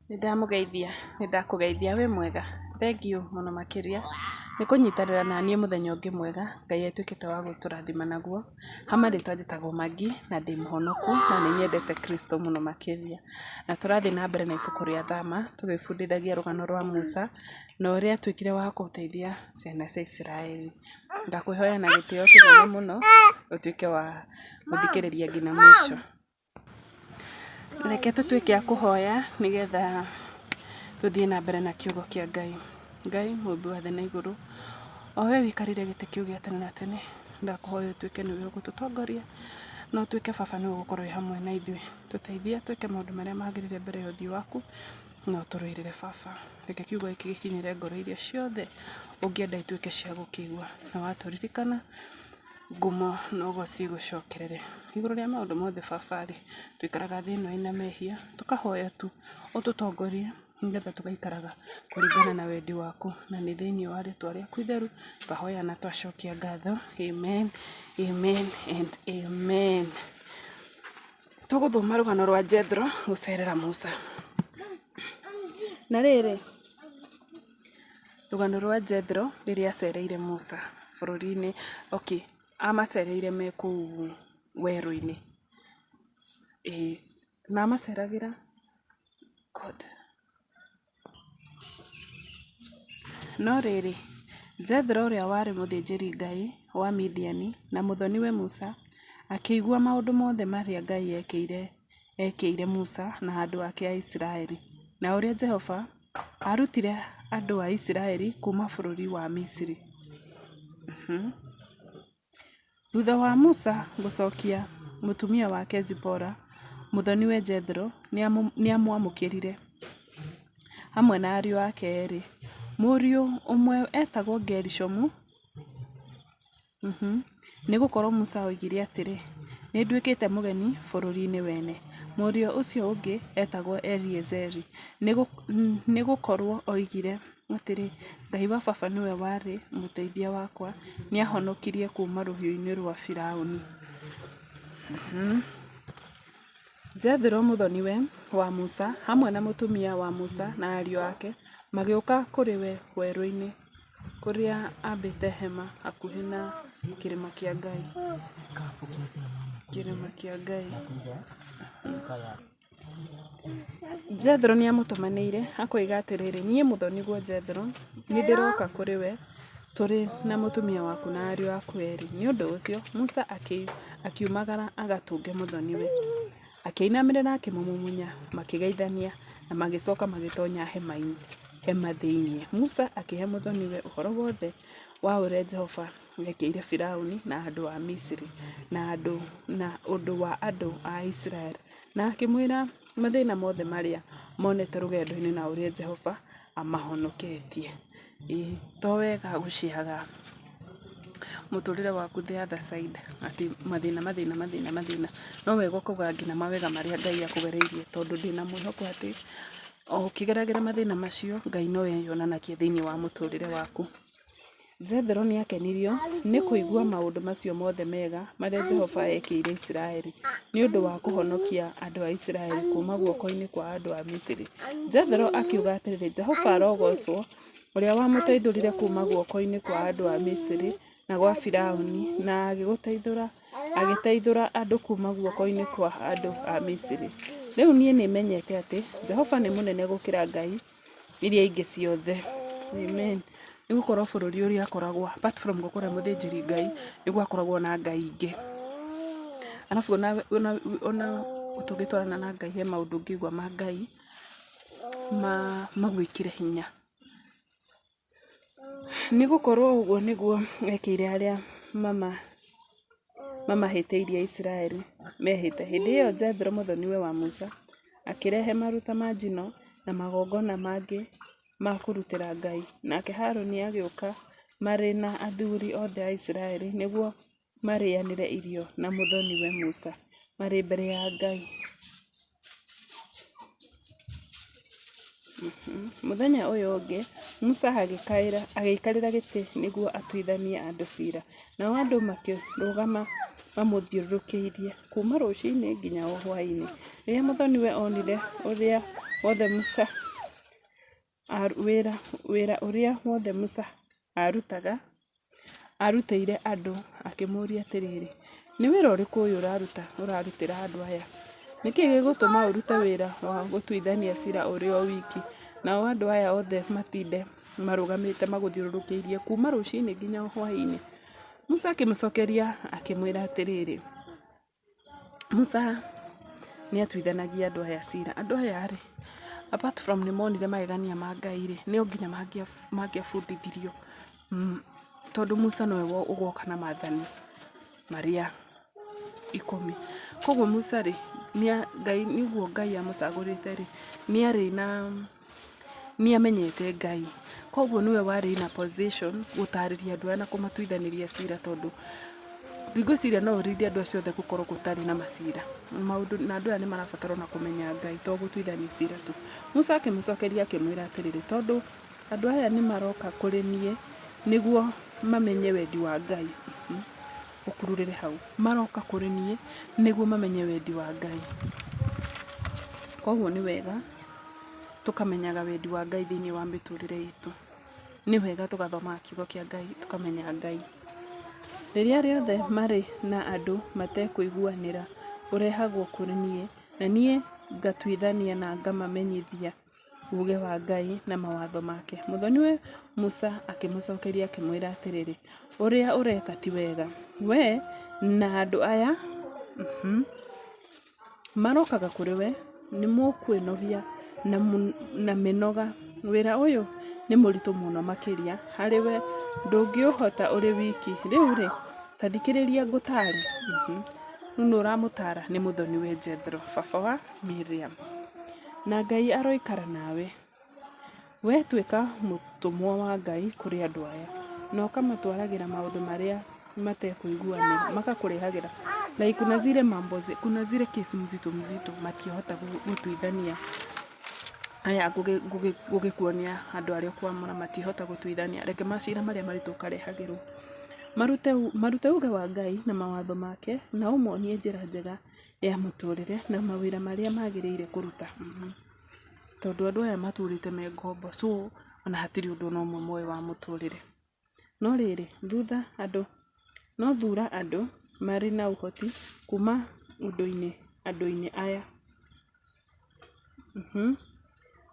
Nĩndamũgeithia, nĩndakũgeithia wĩ mwega? Thengiũ mũno makĩria nĩ kũnyitanĩra naniĩ mũthenya ũngĩ mwega Ngai atuĩkĩte wa gũtũrathima naguo. Ha marĩtwa njĩtagwo Maggie na ndĩ mũhonoku na nĩ nyendete Kristo mũno makĩria. Na tũrathiĩ na mbere na ibuku rĩa Thama tũgĩbundithagia rũgano rwa Musa na ũrĩa atuĩkire wa gũteithia ciana cia Isiraeli. Ndakũĩhoya na gĩtĩo kĩnene mũno ũtuĩke wa gũthikĩrĩria nginya mũico. Reke tũtuĩke a kũhoya nĩgetha tũthiĩ na mbere na kiugo kĩa Ngai. Ngai mũmbi wa thĩ na igũrũ, o we ũikarĩire gĩtĩ kĩu gĩa tene na tene, ndakũhoya ũtuĩke nĩwe ũgũtũtongoria na ũtuĩke baba nĩwe ũgũkorwo wĩ hamwe na ithuĩ. Tũteithie twĩke maũndũ marĩa magĩrĩire mbere ya ũthiũ waku na ũtũrũĩrĩre baba. Reke kiugo gĩkĩ gĩkinyĩre ngoro iria ciothe ũngĩenda ituĩke cia gũkĩigua. Na watũririkana ngumo na ũgoci igũcokerere. Igũrũ rĩa maũndũ mothe baba-rĩ, tũikaraga thĩ ĩno ĩna mehia, tũkahoya tu ũtũtongorie nĩgetha tũgaikaraga kũringana na wendi waku. Na nĩ thĩiniĩ wa rĩtwa rĩaku itheru twahoya na twacokia ngatho. Amen, amen and amen. Tũgũthoma rũgano rwa Jethro gũcerera Musa. Na rĩrĩ, Rũgano rwa Jethro rĩrĩa acereire Musa bũrũri-inĩ, okay, amacereire me kũu werũ-inĩ. Ĩĩ, na amaceragĩra God. No rĩrĩ, Jethro ũrĩa warĩ mũthĩnjĩri-Ngai wa Midiani na mũthoni-we Musa, akĩigua maũndũ mothe marĩa Ngai eekĩire eekĩire Musa na andũ ake a Isiraeli, na ũrĩa Jehova aarutire andũ a Isiraeli kuuma bũrũri wa Misiri. Thutha wa Musa gũcokia mũtumia wake Zipora, mũthoniwe Jethro nĩ aamwamũkĩrire hamwe na ariũ ake erĩ. Mũriũ ũmwe eetagwo Gerishomu, Nĩ gũkorũo Musa oigire atĩrĩ, Nĩ nduĩkĩte mũgeni bũrũri-inĩ wene. Mũriũ ũcio ũngĩ eetagwo Eliezeri, nĩ gũkorũo oigire atĩrĩ, Ngai wa baba nĩwe warĩ mũteithia wakwa, nĩ aahonokirie kuuma rũhiũ-inĩ rwa Firauni. Jethero mũthoniwe wa Musa, hamwe na mũtumia wa Musa na ariũ ake, magĩũka kũrĩ we werũ-inĩ kũrĩa aambĩte hema hakuhĩ na kĩrĩma kĩa Ngai. Kĩrĩma kĩa Ngai. Jethero nĩamũtũmanĩire akoiga atĩrĩrĩ, niĩ mũthoniguo Jethero nĩndĩroka kũrĩ we tũrĩ na mũtumia waku na ariũ aku erĩ. Nĩ ũndũ ũcio Musa akiumagara agatũnge mũthoniwe. Akĩinamĩrĩra akĩmũmumunya, makĩgeithania, na magĩcoka magĩtonya hema thĩinĩ. Musa akĩhe mũthoniwe ũhoro wothe wa ũrĩa Jehova eekĩire Firauni na andũ a Misiri na ũndũ wa andũ a Isiraeli, na akĩmwĩra mathĩna mothe marĩa monete rũgendo-inĩ na ũrĩa Jehova amahonoketie. Ĩĩ to wega gũciaga mũtũrĩre waku the other side atĩ mathĩna mathĩna mathĩna mathĩna. No wega ũkauga nginya mawega marĩa Ngai akũgereirie tondũ ndĩna mwĩhoko atĩ o ũkĩgeragĩra mathĩna macio Ngai no eyonanagia thĩiniĩ wa mũtũrĩre waku. Jethero nĩ aakenirio nĩ kũigua maũndũ macio mothe mega marĩa Jehova eekĩire Isiraeli nĩ ũndũ wa kũhonokia andũ a Isiraeli kuuma guoko-inĩ kwa andũ a Misiri. Jethero akiuga atĩrĩ, Jehova arogoocwo, ũrĩa wamũteithũrire kuuma guoko-inĩ kwa andũ a Misiri na gwa Firauni, na agĩteithũra andũ kuuma guoko-inĩ kwa andũ a Misiri. Rĩu niĩ nĩ menyete atĩ Jehova nĩ mũnene gũkĩra ngai iria ingĩ ciothe. Amen. Nĩ gũkorwo bũrũri ũrĩa akoragwo apart from gũkorwo e mũthĩnjĩri Ngai, nĩ gwakoragwo na ngai ingĩ. Arabu ona tũngĩtwarana na Ngai he maũndũ ũngĩigua ma Ngai magwĩkĩre hinya. Nĩ gũkorwo ũguo nĩguo ekĩire arĩa mamahĩtĩirie Isiraeli mehĩte. Hĩndĩ ĩyo Jethero mũthoniwe wa Musa akĩrehe maruta ma njino na magongona mangĩ ma kũrutĩra Ngai, nake Harũni agĩũka marĩ na athuuri othe a Isiraeli nĩguo marĩĩanĩre irio na mũthoniwe Musa marĩ mbere ya Ngai. Mũthenya ũyũ ũngĩ, Musa agĩikarĩra gĩtĩ nĩguo atuithanie andũ ciira, nao andũ makĩrũgama mamũthiũrũrũkĩirie kuuma rũcinĩ nginya o hwaĩ-inĩ. Rĩrĩa mũthoniwe onire ũrĩa wothe Musa wĩra ũrĩa wothe Musa aarutaga arutĩire andũ, akĩmũũria atĩrĩrĩ, Nĩ wĩra ũrĩkũ ũyũ ũraruta ũrarutĩra andũ aya? Nĩ kĩĩ gĩgũtũma ũrute wĩra wa gũtuithania ciira ũrĩ o wiki, nao andũ aya othe matinde marũgamĩte magũthiũrũrũkĩirie kuuma rũcinĩ nginya hwaĩ-inĩ? Musa akĩmũcokeria akĩmwĩra atĩrĩrĩ, Musa nĩ atuithanagia andũ aya cira. Andũ aya rĩ, apart from nĩ monire magegania ma Ngai rĩ, no nginya mangĩabundithirio tondũ Musa nĩwe ũgoka na maathani marĩa ikũmi. Koguo Musa rĩ, Ngai nĩguo Ngai amũcagũrĩte rĩ, nĩ arĩ na nĩ amenyete Ngai. Koguo nĩwe warĩ in a position gũtarĩria andũ aya na kũmatuithanĩria cira tondũ ndingwĩciria no ũrinde andũ acio othe gũkorwo gũtarĩ na macira. Maũndũ na andũ aya nĩ marabatara ona kũmenya Ngai to gũtuithania cira tu. Musa akĩmũcokeria akĩmwĩra atĩrĩrĩ, tondũ andũ aya nĩ maroka kũrĩ niĩ nĩguo mamenye wendi wa Ngai. Ũkururĩre hau. Maroka kũrĩ niĩ nĩguo mamenye wendi wa Ngai. Koguo nĩ wega tũkamenyaga wendi wa Ngai thĩinĩ wa mĩtũrĩre itũ. Nĩ wega tũgathomaga kiugo kĩa Ngai tũkamenya Ngai. Rĩrĩa rĩothe marĩ na andũ matekũiguanĩra, ũrehagwo kũrĩ niĩ, na niĩ ngatuithania na ngamamenyithia uuge wa Ngai na mawatho make. Mũthoniwe Musa akĩmũcokeria akĩmwĩra atĩrĩrĩ, ũrĩa ũreka ti wega. Wee na andũ aya marokaga kũrĩ we nĩ mũkwĩnogia na mĩnoga. Wĩra ũyũ nĩ mũritũ mũno makĩria harĩ we, ndũngĩũhota ũrĩ wiki. Rĩu-rĩ, ta thikĩrĩria ngũtaare. Rĩu nũ ũramũtaara? Nĩ mũthoniwe Jethro, baba wa Miriam. Na Ngai aroikara nawe. Wee tuĩka mũtũmwo wa Ngai kũrĩ andũ aya, na ũkamatwaragĩra maũndũ marĩa matekũiguanĩra, magakũrehagĩra like kuna zile mambo, kuna zile kesi mzito mzito matiahota gũtuithania. Aya ngũgĩkuonia andũ arĩa ũkwamũra matihota gũtuithania, reke macira marĩa maritũ ũkarehagĩrwo. Marute uuge wa Ngai na mawatho make, na ũmonie njĩra njega ya mũtũrĩre na mawĩra marĩa magĩrĩire kũruta. Tondũ andũ aya matũrĩte me ngombo so ona hatirĩ ũndũ ona ũmwe moĩ wa mũtũrĩre. No rĩrĩ, thutha andũ, no thura andũ marĩ na ũhoti kuma ũndũ-inĩ andũ-inĩ aya.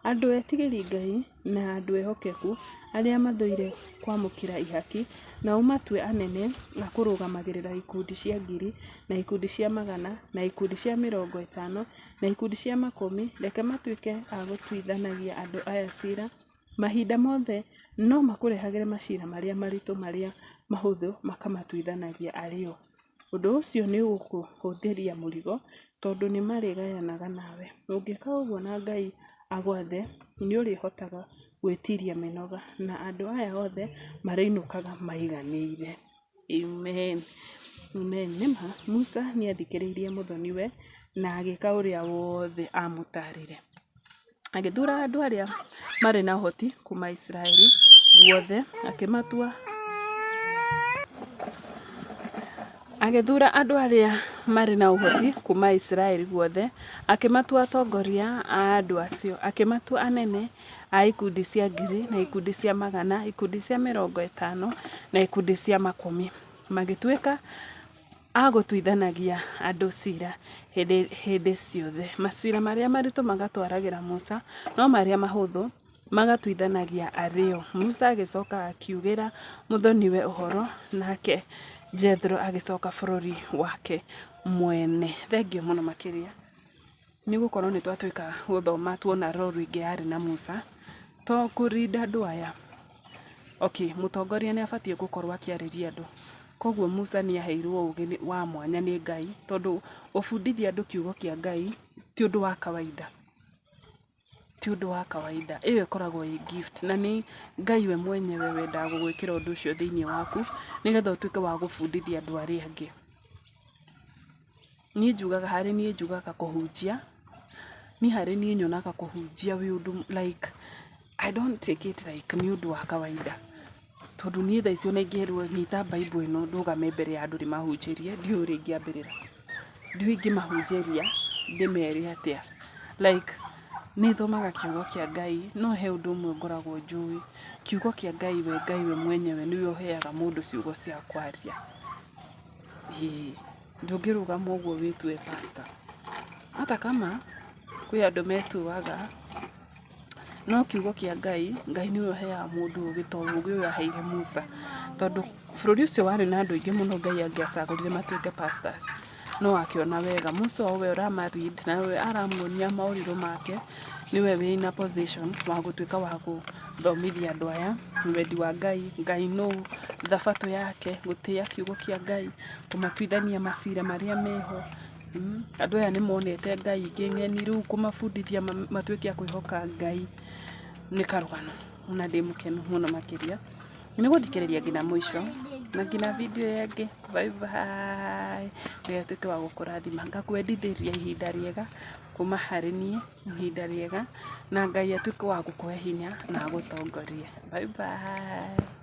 Andũ etigĩri Ngai na andũ ehokeku, arĩa mathũire kwamũkĩra ihaki, na ũmatue anene a kũrũgamagĩrĩra ikundi cia ngiri, na ikundi cia magana, na ikundi cia mĩrongo ĩtano, na ikundi cia makũmi, reke matuĩke a gũtuithanagia andũ aya ciira mahinda mothe, no makũrehagĩre maciira marĩa maritũ marĩa mahũthũ makamatuithanagia arĩ o. Ũndũ ũcio nĩ ũgũkũhũthĩria mũrigo, tondũ nĩ marĩgayanaga nawe. Ũngĩka ũguo na Ngai agwathe, nĩ ũrĩhotaga gwĩtiria mĩnoga, na andũ aya othe marĩinũkaga maiganĩire. Amen. Amen. Nĩ ma, Musa nĩ athikĩrĩirie mũthoniwe na agĩka ũrĩa wothe aamũtaarire. Agĩthuura andũ arĩa marĩ na ũhoti kuuma Isiraeli guothe, akĩmatua Agĩthuura andũ arĩa marĩ na ũhoti kuuma Isiraeli guothe, akĩmatua atongoria a andũ acio, akĩmatua anene a ikundi cia ngiri, na ikundi cia magana, ikundi cia mĩrongo ĩtano, na ikundi cia makũmi. Magĩtuĩka a gũtuithanagia andũ ciira hĩndĩ ciothe. Maciira marĩa maritũ magatwaragĩra Musa, no marĩa mahũthũ magatuithanagia arĩ o. Musa agĩcoka akiugĩra mũthoniwe ũhoro, nake Jethro agĩcoka bũrũri wake mwene. Thengiũ mũno makĩria nĩ gũkorwo nĩ twatuĩka gũthoma tuona role ĩngĩ yarĩ na Musa, to kũrinda andũ aya. Okay, mũtongoria nĩ abatiĩ gũkorwo akĩarĩria andũ. Koguo Musa nĩ aheirwo ũgĩ wa mwanya nĩ Ngai, tondũ gũbundithia andũ kiugo kĩa Ngai ti ũndũ wa kawaida. Ti ũndũ wa kawaida, ĩyo ĩkoragwo ĩ gift na nĩ Ngai we mwenyewe wendaga gũgwĩkĩra ũndũ ũcio thĩiniĩ waku, nĩgetha ũtuĩke wa gũbundithia andũ arĩa angĩ. Niĩ njugaga harĩ niĩ njugaga kũhunjia, niĩ harĩ niĩ nyonaga kũhunjia wĩ ũndũ like I don't take it like nĩ ũndũ wa kawaida. Tondũ niĩ thaa ici ona ingĩrwo nyita Bible ĩno ndũgame mbere ya andũ ndĩmahunjĩrie, ndiũĩ ũrĩa ingĩambĩrĩra. Ndiũĩ ingĩmahunjĩria ndĩmere atĩa. Like Nĩ thomaga kiugo kĩa Ngai, no he ũndũ ũmwe ngoragwo njũĩ, kiugo kĩa Ngai we Ngai we mwenyewe nĩwe ũheaga mũndũ ciugo cia kwaria. Ĩĩ, ndũngĩrũgama ũguo wĩtue pastor. Hata kama kwĩ andũ metuaga, no kiugo kĩa Ngai, Ngai nĩwe ũheaga mũndũ ũgĩ ta ũgĩ ũyũ aheire Musa. Tondũ bũrũri ũcio warĩ na andũ aingĩ mũno Ngai angĩacagũrire matuĩke pastors. No akĩona wega Musa o we ũrama lead na we aramuonia maũrirũ make nĩwe wĩna position wa gũtuĩka wa gũthomithia andũ aya wendi wa Ngai, Ngai nũ, thabatũ yake, gũtĩa kiugo kĩa Ngai, kũmatuithania macira marĩa meho. Andũ aya nĩ monete Ngai ingĩ ng'eni rĩu kũmabundithia matuĩke a kwĩhoka Ngai nĩ karũgano na ndĩ mũkenu mũno makĩria. Nĩ gũthikĩrĩria nginya mũico na nginya video ĩyo ĩngĩ. Bye bye. Ngai atuĩke wa gũkũrathima. Ngakwendithĩria ihinda rĩega kuma harĩ niĩ, ihinda rĩega na Ngai atuĩke wa gũkũhe hinya na agũtongorie. Bye bye.